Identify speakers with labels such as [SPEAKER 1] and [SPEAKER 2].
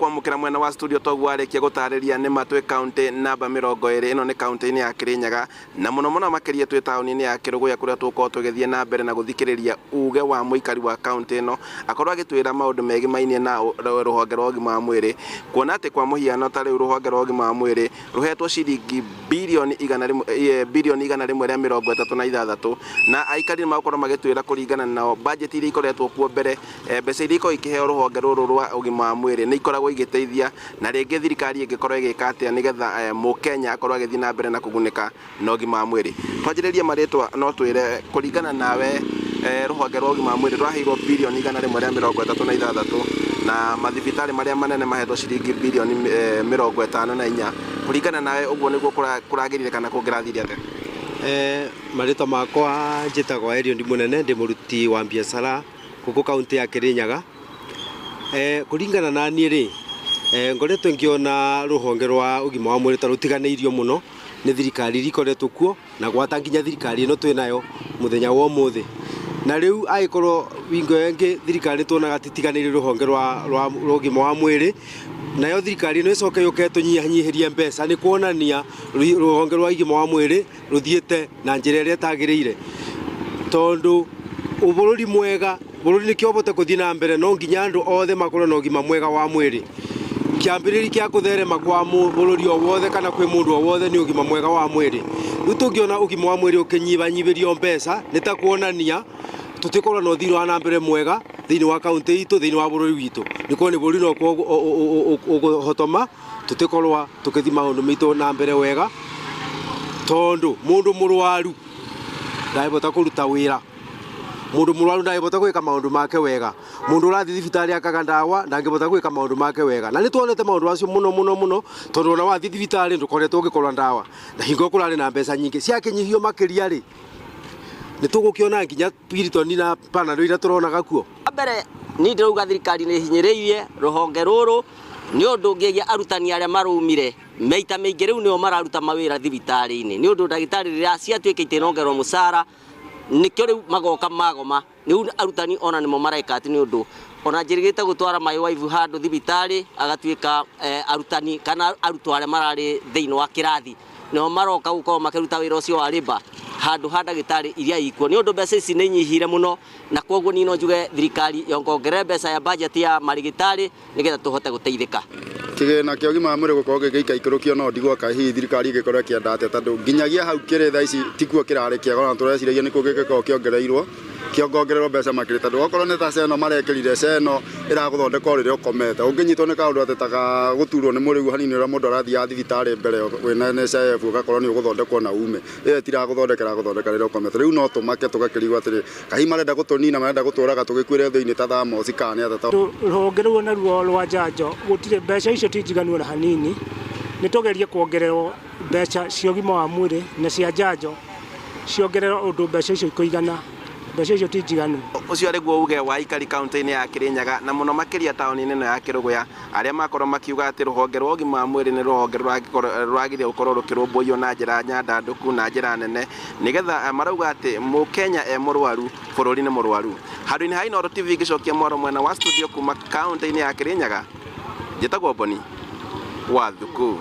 [SPEAKER 1] Ndakwamũkĩra mwena wa studio toguo warĩkia gũtarĩria nĩ ma twĩ kaunti namba 20, ĩno nĩ kaunti-inĩ ya Kĩrĩnyaga na mũno mũno makĩria twĩ taũni-inĩ ya Kĩrũgũya kũrĩa tũgũkorwo tũgĩthiĩ na mbere na gũthikĩrĩria uge wa mũikari wa kaunti ĩno akorwo agĩtwĩra maũndũ megimainie na rũhonge rwa ũgima wa mwĩrĩ, kuona atĩ kwa mũhiano ta rĩu rũhonge rwa ũgima wa mwĩrĩ rũhetwo ciringi birioni 100, birioni 136, na aikari nĩ magũkorwo magĩtwĩra kũringana nao bajeti iria ikoretwo kuo mbere, mbeca iria ikoragwo ikĩheo rũhonge rũrũ rwa ũgima wa mwĩrĩ nĩ ikoragwo igĩteithia, na rĩngĩ thirikari ĩngĩkorwo ĩgĩka atĩa nĩgetha mũkenya akorwo agĩthiĩ na mbere na kũgunĩka na ũgima wa mwĩrĩ. Twanjĩrĩrie marĩtwa, no twĩre kũringana nawe, rũhonge rwa ũgima wa mwĩrĩ rwaheirwo birioni 136 na mathibitarĩ marĩa manene mahetwo ciringi birioni 54, kũringana nawe ũguo nĩguo kũragĩrĩire kana kũngĩrathire atĩa?
[SPEAKER 2] Marĩtwa makwa njĩtagwo Eliud Mũnene, ndĩ mũruti wa biacara gũkũ kaunti ya Kĩrĩnyaga. Kũringana na niĩ rĩ, ngoretwo ngĩona rũhonge rwa ũgima wa mwĩrĩ ta rũtiganĩirio mũno nĩ thirikari iria ikoretwo kuo na gwata nginya thirikari ĩno twĩ nayo mũthenya wa ũmũthĩ. Na rĩu angĩkorwo wingo ĩyo ĩngĩ thirikari nĩ tuonaga titiganĩirie rũhonge rwa ũgima wa mwĩrĩ, nayo thirikari ĩno ĩcoke yũke ĩtũnyihanyihĩrie mbeca, nĩ kuonania rũhonge rwa ũgima wa mwĩrĩ rũthiĩte na njĩra ĩrĩa ĩtagĩrĩire, tondũ bũrũri mwega, bũrũri nĩkĩo ũbote gũthiĩ na mbere no nginya andũ othe makorwo na ũgima mwega wa mwĩrĩ. Kĩambĩrĩria kĩa kũtherema kwa bũrũri o wothe kana kwĩ mũndũ o wothe nĩ ũgima mwega wa mwĩrĩ. Rĩu tũngĩona ũgima wa mwĩrĩ ũkĩnyihanyihĩrio mbeca nĩ ta kuonania tũtikorwo na ũthii wa na mbere mwega thĩinĩ wa kaunti itũ, thĩinĩ wa bũrũri witũ. Nĩ kuonania bũrũri no ũkũhotoma tũtikorwo tũkĩthiĩ maũndũ maitũ na mbere wega, tondũ mũndũ mũrwaru ndangĩhota kũruta wĩra, mũndũ mũrwaru ndangĩhota gwĩka maũndũ make wega, mũndũ ũrathiĩ thibitarĩ akaga ndawa ndangĩhota gwĩka maũndũ make wega. Na nĩ tuonete maũndũ macio mũno mũno mũno, tondũ ona wathiĩ thibitarĩ ndũkoretwo ũgĩkora ndawa, na hingo kũrarĩ na mbeca nyingĩ ciakĩnyihio makĩria rĩ, nĩ tũgũkĩona nginya Piriton na Panadol iria tũronaga kuo.
[SPEAKER 3] Wa mbere niĩ ndĩrauga thirikari nĩ ĩhinyĩrĩirie rũhonge rũrũ nĩ ũndũ ngĩgia arutani arĩa marumire maita maingĩ rĩu nĩo mararuta mawĩra thibitarĩ-inĩ, nĩ ũndũ ndagĩtarĩ rĩrĩa ciatuĩka itinongerwo mũcara nĩkĩo rĩu magoka magoma. Rĩu arutani ona nĩmo mareka atĩ nĩ ũndũ ona njĩrĩgĩte gũtwara my wife handũ thibitarĩ agatuĩka arutani kana arutwo arĩa mararĩ thĩinĩ wa kĩrathi nĩo maroka gũkorwo makĩruta wĩra ũcio wa labour handũ ha ndagĩtarĩ iria ikuo, nĩ ũndũ mbeca ici nĩ inyihire mũno, na koguo niĩ no njuge thirikari yongongerere mbeca ya budget ya marĩgĩtarĩ nĩgetha tũhote gũteithĩka.
[SPEAKER 4] Kĩgĩna kĩa ũgima wa mwĩrĩ gũkorwo gĩgĩikaikũrũkio no ndigwo kaĩ hihi thirikari ĩngĩkorwo ĩkĩenda atĩa, tondũ nginyagia hau kĩrĩ thaa ici tikuo kĩrarĩ kĩega, ona tũreciragia nĩkuo kĩngĩkorwo kĩongereirwo, kĩongongererwo mbeca makĩria, tondũ okorwo nĩ ta ceno marekĩrire, ceno ĩragũthondeka o rĩrĩa ũkomete, ũngĩnyitwo nĩ kaũndũ atĩ ta ga gũturwo nĩ mũrĩu hanini ũrĩa mũndũ arathiaga thibitarĩ mbere wĩna NHIF ũgakorwo nĩ ũgũthondekwo na ume, ĩyo ĩtiragũthondeka ĩragũthondeka rĩrĩa ũkomete. Rĩu no tũmake tũgakĩrigwo atĩrĩ, kahi marenda gũtũnina, marenda gũtũraga tũgĩkuĩre thĩinĩ ta thamoci kana nĩ atĩa.
[SPEAKER 5] Rũhonge rũu naruo rwa njanjo gũtirĩ mbeca icio ti njiganu ona hanini, nĩ tũgerie kuongererwo mbeca cia ũgima wa mwĩrĩ na cia njanjo ciongererwo ũndũ mbeca icio ikũigana, mbeca icio ti njiganu.
[SPEAKER 1] Ũcio arĩguo uge wa aikari kaunti-inĩ ya Kĩrĩnyaga na mũno makĩria taũni-inĩ ĩno ya Kĩrũgũya, arĩa makorwo makiuga atĩ rũhonge rwa ũgima wa mwĩrĩ nĩ rũhonge rwagĩrĩire gũkorwo rũkĩrũmbũiyo na njĩra nyandandũku na njĩra nene, nĩgetha marauga atĩ mũkenya e mũrwaru bũrũri nĩ mũrwaru. Handũ-inĩ ha Inooro TV ngĩcokia mwaro mwena wa studio kuma kaunti-inĩ ya Kĩrĩnyaga, njĩtagwo Boni wa Thuku.